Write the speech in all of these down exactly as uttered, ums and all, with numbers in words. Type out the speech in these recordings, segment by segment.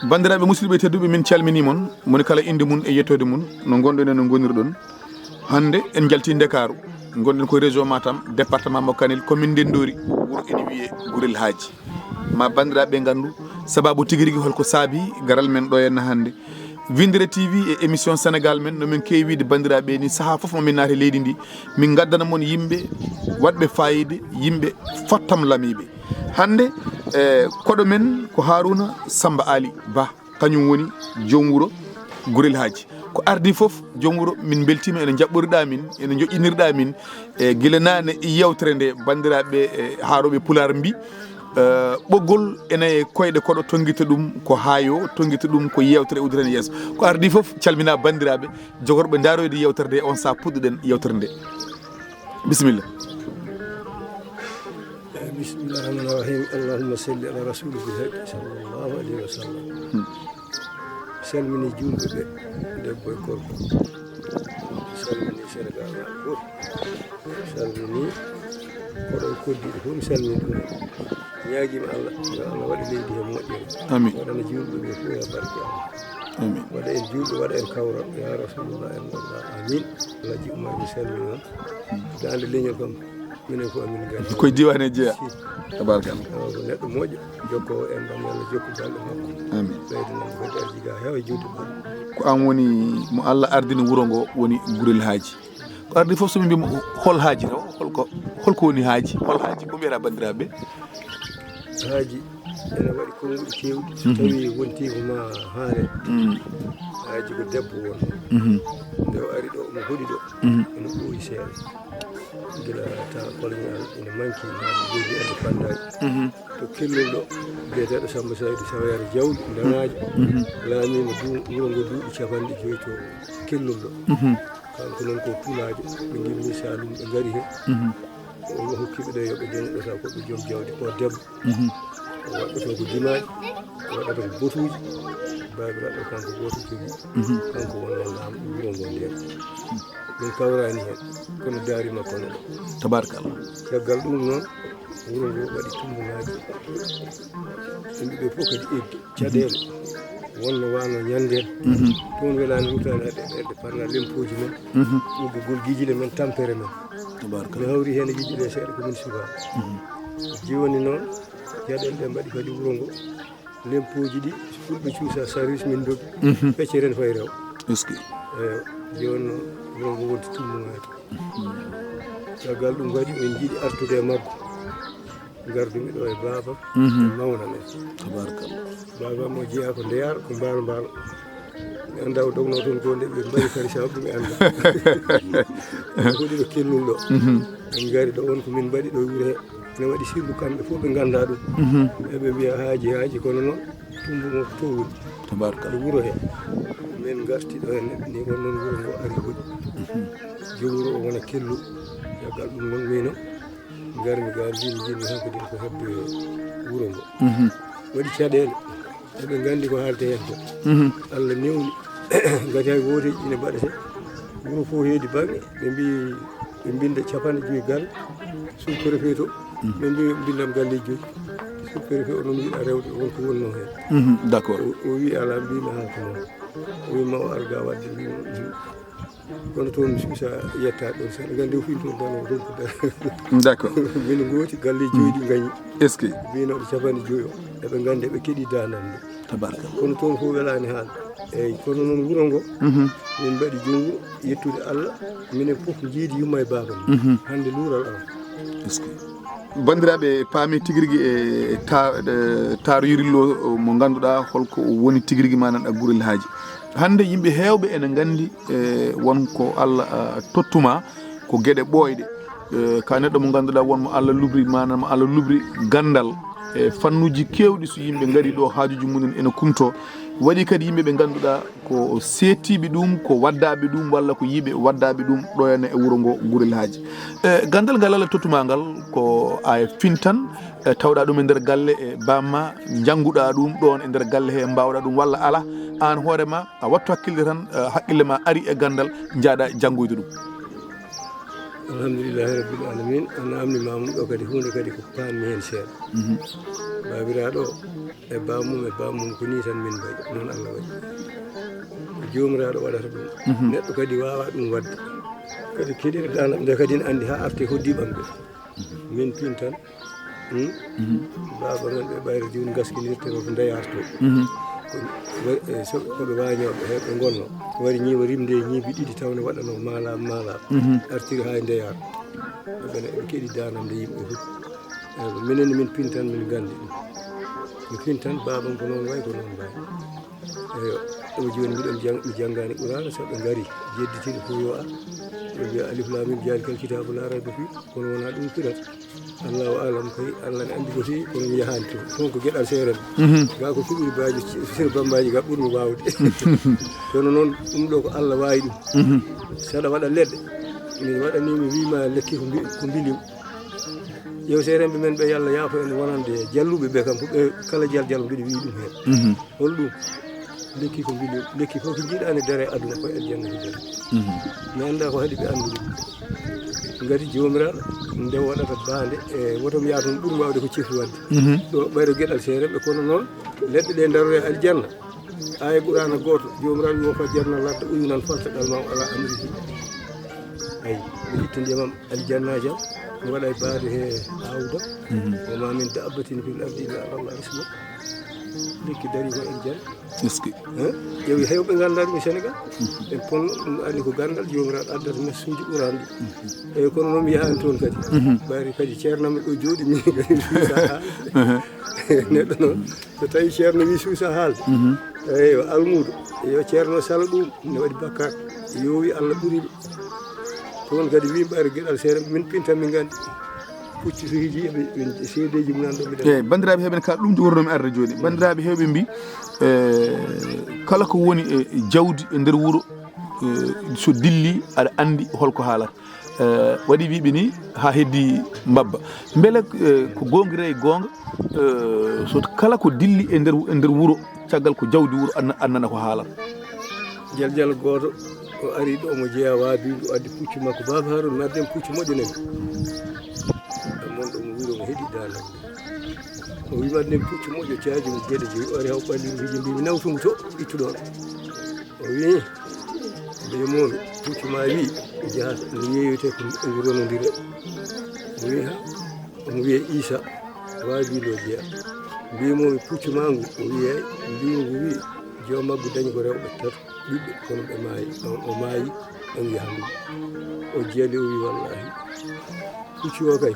Banndiraaɓe musidɓe tedduɓe, min calminii mon, moni kala innde mum e yettoode mum, no ngonɗon e no ngonirɗon. Hannde en njaltii Ndakaaru, ngonɗen ko région Matam, département mo Kanel, commune Ndenndori, wuro ene wiyee Gurel Haaji. Ma banndiraaɓe nganndu sabaabu tigi rigi holko saabi garal men ɗo henna hannde. Winndere T V e émission Sénégal men, no min keewi wiide banndiraaɓe ni, sahaa fof mo min naati leydi ndi, min ngaddana mon yimɓe waɗɓe faayiida, yimɓe fottam lamiiɓe. Hannde, e, koɗo men ko Harouna Samba Ali Ba, kañum woni joom wuro Gurel Haaji. Ko ardii fof, joom wuro, min mbeltiima ene njaɓɓoriɗaa min, ene njoƴƴinirɗaa min, e gila naane yewtere nde, banndiraaɓe, e, haarooɓe Pulaar mbi, e, ɓoggol ene e koyɗe koɗo, tonngita ɗum ko haayo, tonngita ɗum ko yewtere, uddita heen yeeso. Ko ardii fof, calminaa banndiraaɓe jogorɓe ndaaroyde yewtere nde, on sahaa puɗɗoɗen yewtere nde. Bisimilla. Bismillah rahman rahim. Allahumma salli ala rasulika bil haqq sallallahu alayhi wa sallam. Salmini juulɓe ɓe, debbo e gorko. Salmini Sénégal naaɓe fof. Salmini koɗo koddiiɗo fof, mi salmini ɗum. Ñaagiima Allah, yo Allah waɗa leydi heen moƴƴere. Amin. Waɗana juulɓe ɓe fof ya barke Allah. Amin. Waɗa en juulɓe, waɗa en kawral. Ya Rasulullah, en Allah. Amin. Alhaji Umar, mi salmini on. Daande leñol kam, minen fof amin nganndi. Koye diiwaan he jeyaa. Si. Tabarkalla. Awa, ko neɗɗo moƴƴo, jokkoowo enɗam, yo Allah jokku balɗe makko. Amin. Ɓeydanamo kadi ardiiga heewa juutde balɗe. Ko aan woni mo Allah ardini wuro ngo, woni Gurel Haaji. Ko ardii fof, so min mbiima hol haaji taw, holko, holko woni haaji? Hol haaji, ko mbiyata banndiraaɓe? Haaji ene waɗi konnguɗi keewɗi, so tawi wontii ko ma haare. Mm. Haaji ko debbo won. Mhm. Nde o ari ɗo, omo hoɗi ɗo, ene ɓooyi seeɗa. Gila temps colonial ene manki, haaji jogii ende fanndaani. Mhm. To Kellol ɗo, biyeteeɗo Samba Saydu Sawyara Jawɗi, Ndanaajo, laamiima du-, wuro ngo duuɓi capanɗe joyi to Kellol ɗo. Mhm. Kanko noon ko pulaajo, ɓe ngimmi Saalum, ɓe ngari heen. Mhm. O hokki ɓe ɗo yo ɓe joom ɗo, taw ko ɓe joom jawdi, ko debbo. Mhm. O waɗɗotoo ko dimaaji, o waɗata ko botuuji. Baabiraaɗo kanko gooto jogii. Mhm. Kanko wonnoo laamɗo wuro ngo ndeen. Min kawraani heen, kono daari makko no ɗo. Tabaarkalla. Caggal ɗum noon, wuro ngo waɗi tummbunaaji. Yimɓe ɓe fof kadi eggi. Caɗeele wonno wano ñande. Mhm. Toon welaani rutaani haɗe ɓerɗe parla lempooji men. Mhm. Uddugol gijile men, tampere men. Tabarkalla. Mi hawri heen e gijile seeɗa ko min subaa. Mhm. Jooni noon, caɗeele ɗe mbaɗi kadi wuro ngo. Lempooji ɗi, so fulɓe cuusa service min ndogi. Mhm. Feccere ne fay rew. Est-ce que? Eyo, jooni noon, wuro ngo wonti tummunaade. Mhm. Caggal ɗum kadi, en njiɗi artude e maggo. Ngardumi ɗo e baaba, mhm, mawna men. Tabarkalla. Baaba mo jeyaa ko ndeyaar, ko mbaal mbaal. Mi anndaa o dognoo toon ko nde ɓe mbaɗi kadi sababu mi anndaa. Ko ɗiɗo Kellol ɗo. Mhm. En ngari ɗo, on ko min mbaɗi ɗo e wuro he. Ene waɗi sirlu kamɓe fof ɓe nganndaa ɗum. Mhm. Eɓe mbiya haaji, haaji, kono noon tumbo mo ko to woni. Tabarkalla. E wuro he. Min ngarti ɗo henne, ni won noon wuro ngo ari hoɗi. Mhm. Joom wuro o wona Kellu. Caggal ɗum noon mino. Ngarmi ga, mbimi, njimmi hankadi ko hedde wuro ngo. Mhm. Waɗi caɗeele. Eɓe nganndi ko haalde heen ko. Mhm. Allah newni. Ngati hay gooto ina mbaɗete. Wuro fof heedi baŋŋe. Ɓe mbi, ɓe mbinda capanɗe joyi galle. Sous-préfet to. Mhm. Ɓe mbi, mbindam galleeji joyi. Sous-préfet o noon yiɗa rewde on ko wonnoo heen. Mhm, d'accord. O, o wi alaa, mbimi haa ko noon. O wi ma o ar ga waɗde, mbimi, mhm. Kono toon mi suusa yettaade ɗoon, saɗa nganndi o fini toon tan o ronkude. D'accord. Min ngooti galle joyi ɗi ngañi. Est-ce que? Mbinooɗo capanɗe joyi o. Eɓe nganndi eɓe keɗi daanam nde. Tabarkalla. Kono toon fof welaani haal. Eeyi, kono noon wuro ngo, mhm, min mbaɗi junngo yettude Allah, minen fof njiidi yumma e baaba mum. Mhm. Hannde luural am. Est-ce que? Banndiraaɓe, paami tigi rigi e ta-, e taaro yirillo mo ngannduɗaa holko woni tigi rigi maanaam e Gurel Haaji. Hannde yimɓe heewɓe ene nganndi, e, won ko Allah, a, tottuma ko geɗe ɓooyɗe. E, ka neɗɗo mo ngannduɗaa won mo Allah lubri, maanaam mo Allah lubri ganndal e fannuuji keewɗi, so yimɓe ngari ɗo haajuuji mumen ene kumto. Waɗi kadi yimɓe ɓe ngannduɗaa ko seettiiɓe ɗum, ko waddaaɓe ɗum, walla ko yiiɓe waddaaɓe ɗum ɗo henne e wuro ngo Gurel Haaji. E, ganndal ngal Allah tottuma ngal ko a fintan, e, tawɗa ɗum e nder galle e bamma, njannguɗa ɗum ɗoon e nder galle he, mbaawɗa ɗum walla alaa, aan hoore ma a wattu hakkille tan, e, hakkille ma ari e ganndal, njaaɗa janngoyde ɗum. Alhamdulillahi rabbil alamin. A namni mamum ɗo kadi, hunde kadi ko panmi hen seeɗa. Babiraɗo e bamum e bamum ko ni tan min mbaɗi, noon Allah waɗi. Ko jomiraɗo waɗata ɗum. Neɗɗo kadi wawa ɗum wadde. Kadi keɗirɗa nde kadi ne andi ha arte hoddiɓam ɓe. Min pintan. Hmm? Baba men ɓe ɓayre joni gaskinirte ko ndeyarto. Ko wa- e so- koɓe wañoɓe he ɓe gonno, wari ñiiwa rimde e ñiibi ɗiɗi tawne waɗano mala mala. Artiri ha e ndeyar. Ɓene ɓe keɗi danande yimɓe fof. Eywa, minen min pintan, min gandi ɗum. Mi pintan, babam ko noon way, ko noon way. Eyo, ɗo joni mbiɗon jang- mi janngani qur'ana, so ɓe ngari jedditini ko yo a ɓe mbiya alif lam mim, jalikal kitabu la rayba fi. Kono wona ɗum firata. Allahu alam kay, Allah ne andi ko fi, kono mi yahani toon. Toon ko geɗal seerem. Ga ko fuɗɗori baaji sir bambaji ga ɓurmi wawde. Kono noon ɗum ɗo ko Allah wawi ɗum. Saɗa waɗa leɗɗe, mi waɗani mi wima lekki ko mbi- ko mbilim. Yew seeremɓe men ɓe, yo Allah yaafo en, wonande jalluɓe ɓe kam ko ɓe kala jal jal mbiɗo wiyi ɗum heen. Hol ɗum? Lekki ko mbili, lekki fof ko jiiɗaani dare aduna ko e aljanna ko dare. Mi annda ko haɗi ɓe anndude. Ngati joomiraaɗo nde waɗata baande e woto mi yaha toon ɓuri waawde ko cefi waɗde. Ɗo ɓayro geɗal seeremɓe kono noon leɗɗe ɗe darore aljanna. Aaya qur'ana gooto joomiraaɗo wi o fa jarna ladda uyunan falta ɗal ma o ala amriji. Ayi, mi itta ndiyamam aljannaaji am, mi waɗa e baade he aawda. Wa ma min dabbatin fil ardi illa ala Allah rizquha. Lekki dari ko aljanna. Est-ce que? Hein? Yewi hewɓe nganndaa ɗum e Sénégal. En kono ɗum ari ko ganndal joomiraaɗo addata nasuuji ɓuraanɗi. Eyyi, kono noon mi yahaani toon kadi. Ɓayri kadi ceernam ɗo jooɗi min kadi suusa haalde. Neɗɗo noon so tawi ceerno wi suusa haalde. Eyyo, almuudo yo ceerno sala ɗum ne waɗi bakkat. Yoowi Allah ɓuri ɓe. Toon kadi wimɓe ara geɗal seere min pinta min nganndi. Pucci so hiji eɓe seedeji mum nan ɗo mbiɗa. Eyyi, banndiraaɓe heɓen ka ɗum wonnomi arde jooni. Banndiraaɓe heɓe mbi eh, kala ko woni e jawdi e nder wuro eh, so dilli aɗa anndi holko haalata. Eh, waɗi wiɓe ni ha heddi mbabba. Mbele eh, ko gongire e gonga eh, so kala ko dilli e nder, e nder wuro caggal ko jawdi wuro anna- annana ko haalata. Jaljal gooto o ari ɗo mo jeeya waabi o addi puccu makko. Baaba Harun mi adden puccu moƴƴo nen. Mon ɗo mo wuro mo heɗi daanam. O wi mi adden puccu moƴƴo caaji mo geɗe joyi o ari haw ɓalli mi hiji mbimi nawtu ngu to ittu ɗon. O wi mbiyamomi puccu ma wi jahat mi yeeyoyte ko ngu ronodire. O wi ha omo wiye Isa. Waabi ɗo jeya mbimomi puccu ma ngu o wiyay. Mbimi ngu wi joom maggu dañi ko rewɓe tato ɓiɓɓe kono ɓe maayi. On o maayi on yaha ndu. O jiyani o wi wallahi puccu o kay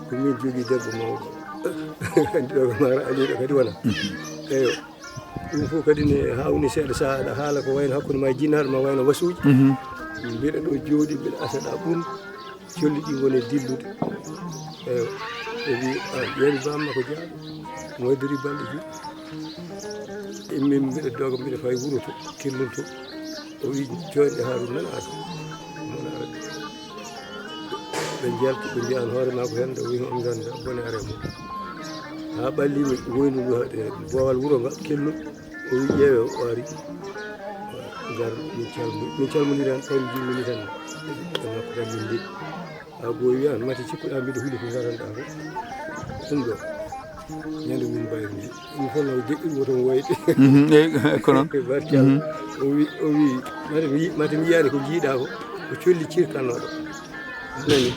ko min jogi debbo mawɗo. Andi ɗo ko mara aliɗo kadi wona. Eyo. Ɗum fof kadi ne hawni seeɗa saha aɗa haala ko wayno hakkunde ma e jinnaɗo ma wayno wasuuji. Mbiɗa ɗo jooɗi mbiɗa asaɗa ɓun. Colli ɗi ngoni dillude. Eyo. Ɓe mbi a ƴeewi bamma ko jaaɗo mo waddiri balɗe joyi. Immin mbiɗa doga mbiɗa fawi wuro to killum to. O wi joɗɗe harun nan ara. Mon ara. Ɓe njalti ɓe mbiyan hoore ma ko hen ɗo wi on ganda bone ara mum. Ha ɓalli mi woynu ndu haɗe bowal wuro nga killum. O wi ƴeewe o ari. Ngar min calmodi min calmodiran tawi jimmini tan. E makko tan min ndeɗi. Ha gowi wiyan mate cikkuɗa mbiɗo huuli ko ngaranɗa ko. Ɗum ɗo ñande min mbayri ndi. Ɗum fof no deƴƴi woto mo woyde. Eyi kono barkal. O wi o wi mate mi yi- mate mi yiyani ko jiiɗa ko ko colli cirkannoɗo. Nani.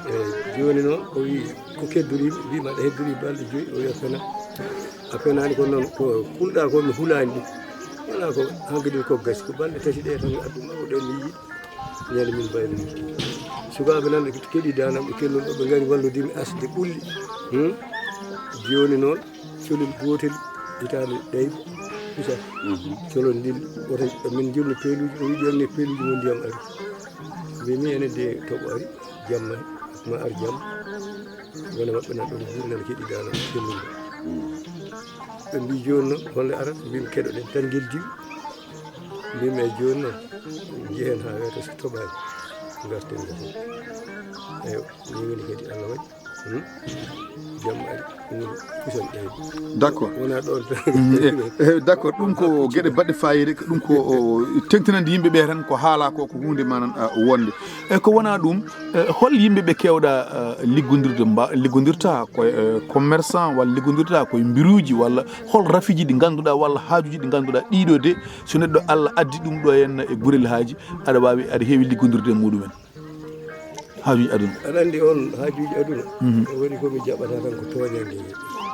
Eyyi joni noon o wi ko keddori mbi maɗa heddori balɗe joyi o wi a fena. A fenani ko noon ko kulɗa ko mi hulani ɗum. Wona ko hankadi ko gasi ko balɗe tati ɗe tan mi adduma ko ɗen mi yiiɗi. Ñande min mbayri ndi sukaaɓe nan ɓe keɗi danam ɓe kellol ɗo ɓe ngari wallodimi asde ɓulli. Joni noon colel gotel. Hitaande ɗayɓe pusa. Colol ndin woto min njurno peeluuji o wiɗi on ne peeluuji mo ndiyam ari. Mbimi enen de toɓo ari jamma ma ar jamma. Wona maɓɓe nan ɗon jurnal keɗi dano kemmude. Ɓe mbi joni noon holno arata mbimi keɗoɗen tan ngel diwi. Mbimi e joni noon njehen ha weeta so toɓani garten ngesen. Eyo. Ni woni kadi Allah waɗi Hmm? Jam ari, ɗum kusan ɗe. D'accord. Wona ɗon tan. Mhm, eh, eh, d'accord, ɗum ko geɗe baɗɗe fayida, ko ɗum ko o teŋtinande yimɓe ɓe tan ko haala ko, ko huunde manan, ah, wonde. E ko wona ɗum, eh, hol yimɓe ɓe kewɗa, ah, liggondirde mba-, liggondirta ko, eh, commerçant walla liggondirta ko e mbiruuji walla hol rafiji ɗi ngannduɗa walla haajuji ɗi ngannduɗa ɗiɗo de so neɗɗo Allah addi ɗum ɗo henna e gurel haaji aɗa waawi aɗa heewi liggondirde e muɗumen? Haajuuji aduna. Aɗa anndi on haajuuji aduna. Mhm. Ko woni ko mi jaɓata tan ko tooñannge.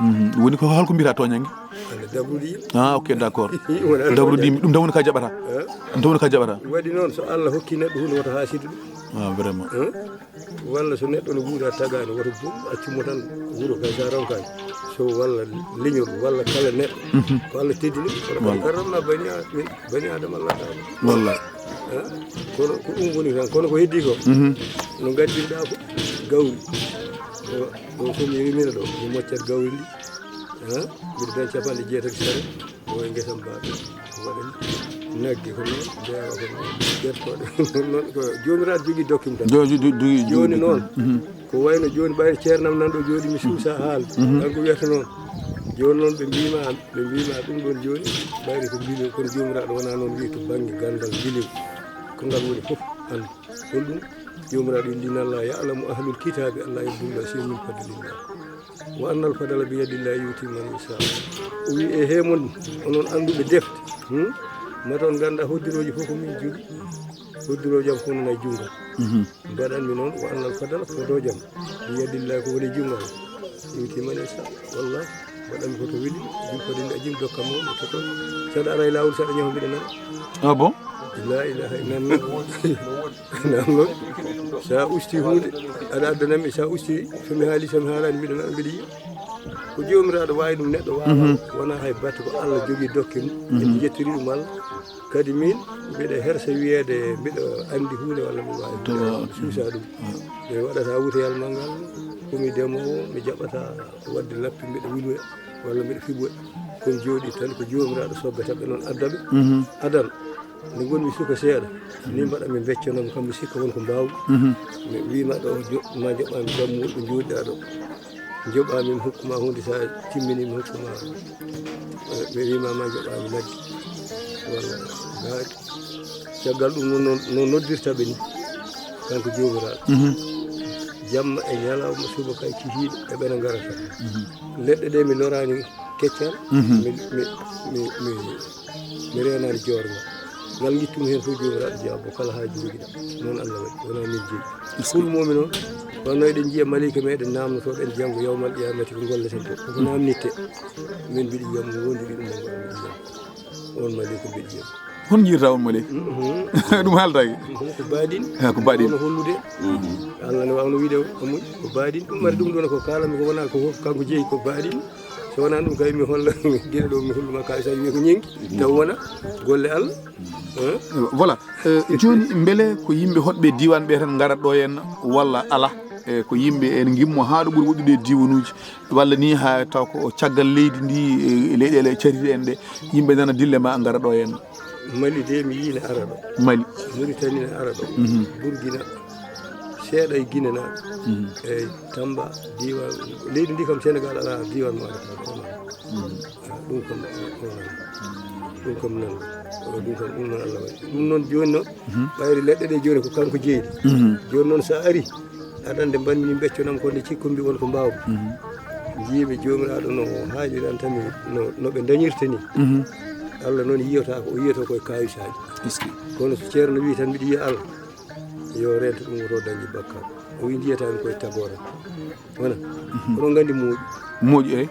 Mhm. Woni ko hol ko mbiyata tooñannge? Ana dabrude yimɓe. Ah, ok, d'accord. Wona dabrude yimɓe, ɗum tan woni ka jaɓata? Eh? Ɗum tan woni ka jaɓata? Waɗi noon, so Allah hokki neɗɗo huunde, wota haasidu ɗum. Ah, vraiment. Eh? Walla so neɗɗo no wuura tagaani, wota bu-, accu mo tan wuro kay, sa ronkaani. So walla leñol, walla kala neɗɗo. Mhm. Ko Allah teddini, kono kadi karramna bani a-, min, bani Adama Allah taala. Wallahi. Eh? Kono ko ɗum woni tan, kono ko heddi ko, mhm, no ngaddinɗa ko gawri. Ɗo, ɗo fof mi rimino ɗo, mi moccat gawri ndi. Eh? Mbiɗo dañ capanɗe jeetati sare, o e ngesa mbaɗo. Waɗani nagge ko noon, beewa ko noon, gertooɗe ko noon, ko joomiraaɗo jogii dokkimo tan. Jo-, jo-, jo-, jogii jooni dokkimo. Noon, mhm, ko wayno jooni ɓayri ceernam nan ɗo jooɗi mi suusa haal. Mhm. Kanko wiyata noon. Jooni noon ɓe mbiima, ɓe mbiima ɗum ɗon jooni, ɓayri ko mbiimi, kono joomiraaɗo wona noon wiyi to bannge ganndal mbiimi. Ko ngal woni fof an. Holɗum? Joomiraaɗo wi, "Inna Allaha ya'lamu ahlal kitaabi an laa yadulluhum shay'un min fadlillah. Wa annal fadla bi yadillahi yu'ti man yasha." O wi, "E he mon, onon annduɓe defte, hmm? Mata on ngannda hoddirooji fof ko min jogi. Hoddirooji am fof nana e junngo." Mhm. Mbaɗanmi noon, "Wa annal fadla," fodooji am, "bi yadillahi," ko woni e junngo am. Yu'ti man yasha. Wallahi, mbaɗanmi ko to weli, bil fadli ajim, dokkam mo, mi toto. Saɗa ara e laawol, saɗa ñaw, mbiɗa nana. Ah bon? La ilaha illallah. Nam noon, sa usti huunde, aɗa addanammi, sa usti, so mi haali, so mi haalaani, mbiɗa nana, mbiɗa yiya. Ko joomiraaɗo waawi ɗum, neɗɗo waawa. Mhm. Wona hay batte ko Allah jogii dokke mum. Mhm. En njettiri ɗum Allah. Kadi min, mbiɗa hersa wiyeede mbiɗa anndi huunde walla mi waawi huunde, mi suusa ɗum. Ah. Mi waɗata wuteyal manngal, ko mi demoowo, mi jaɓata waɗde lappi, mbiɗa wilwe walla mbiɗa fiɓwe. Kono jooɗi tan ko joomiraaɗo soggata ɓe noon adda ɓe. Mhm. Adan, nde ngonmi suka seeɗa, ni mbaɗa mi beccanoo mo, kam mi sikka won ko mbaaw. Mhm. Mi wiima ɗo, jo-, ma joɓaami dammuwol ɗo jooɗiɗaa ɗo. Joɓaami mi hokkuma huunde, sa timmini mi hokkuma. Eh, mi wiima ma joɓaami nagge. Walla gaari. Caggal ɗum noon, noon, no noddirta ɓe ni. Kanko joomiraaɗo. Mhm. Jamma e ñalawma, subaka e kikiiɗe, e ɓe no ngarata. Mhm. Leɗɗe ɗe mi loraani keccal, mhm, mi, mi, mi, mi, mi reenaani joorngal. Ngal ngittumi heen fof joomiraaɗo jaabo kala haaju njogiɗa. Noon Allah waɗi, wonaa min jeyi. Kulmomi noon, wonno eɗen njiya maleyka meɗen namnotooɗen janngo yawmal qiyamati ko ngolleten ko. Koko namnitte. Min mbiɗi yiyam mo wondiri ɗum mo mbiɗi yiyam. On maleyka mbiɗi yiyam. Hon njirta on maleyka? Mhm. Ɗum haaltaaki? Mhm, ko baɗin. Ha, ko baɗin. Wano hollude. Mhm. Allah ne wawno wiide ko muñ, ko baɗin. Ɗum mari ɗum ɗon ko kaalami ko wona ko fof kanko jeyi ko baɗin. So wonaa ɗum kay mi holla gila ɗo mi holluma kay sa wiye ko ñengi. Taw wona golle Allah. Eh? Voilà. Eh, jooni, mbele ko yimɓe hoɗɓe diiwaan ɓe tan ngarat ɗo henna walla alaa? Eh, ko yimɓe en ngimmo haa ɗo ɓuri woɗɗude e diiwanuuji, walla ni haa taw ko caggal leydi ndi, eh, leyɗeele cariri en ɗe, yimɓe nana dille ma ngara ɗo henna? Mali de mi yii ne ara ɗo. Mali. Muritani ne ara ɗo. Mhm. Burkina, seeɗa e Gine na. Mhm. E Tamba, diiwaan, leydi ndi kam Senegal alaa diiwaan mo ara ɗo. Mhm. Ah, ɗum kam, ɗum kam nan. Oh, ɗum kam, ɗum noon Allah waɗi. Ɗum noon jooni noon, mhm, ɓayri leɗɗe ɗe jooni ko kanko jeyi ɗe. Mhm. Jooni noon sa ari, aɗa annde mbanmi becco nam ko nde cikkumbi won ko mbaaw. Mhm. Njiimi joomiraaɗo no haaɗiranta mi, no, no ɓe dañirta ni. Mhm. Allah noon yiyata ko, o yiyata koye kawisaaji. Est-ce que? Kono so ceerno wi tan mbiɗa yiya Allah, yo rento ɗum woto dañde bakkaat. O wi ndiyata mi koye tagoore. Wona. Mhm. Oɗon nganndi moƴƴi. Moƴƴi, eyi.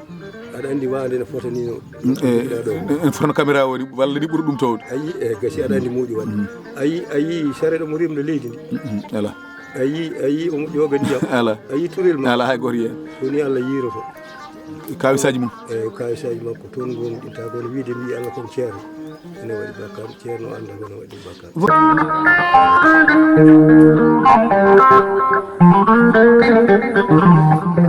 Aɗa anndi waande no fota ni no. Mm, eh, ɗiɗa ɗo. Eh, eh, fof no caméra waɗi, walla ni ɓuri ɗum towde. A yii, eh, gasi aɗa anndi moƴƴi waɗde. Mhm. A yii, a yii sareɗo mo rimɗo leydi ndi. Mhm, ala. A yii, a yii omo ƴooga ndiyam. Ala. A yii turel ma. Ala, hay gooto yii. Ko ni Allah yiiroto. Kawisaaji mum. Eyi, kawisaaji makko toon ngonɗinta kono wiide mbi Allah kon ceerno. Ene waɗi bakkaat, ceerno annda kono waɗi bakkaat.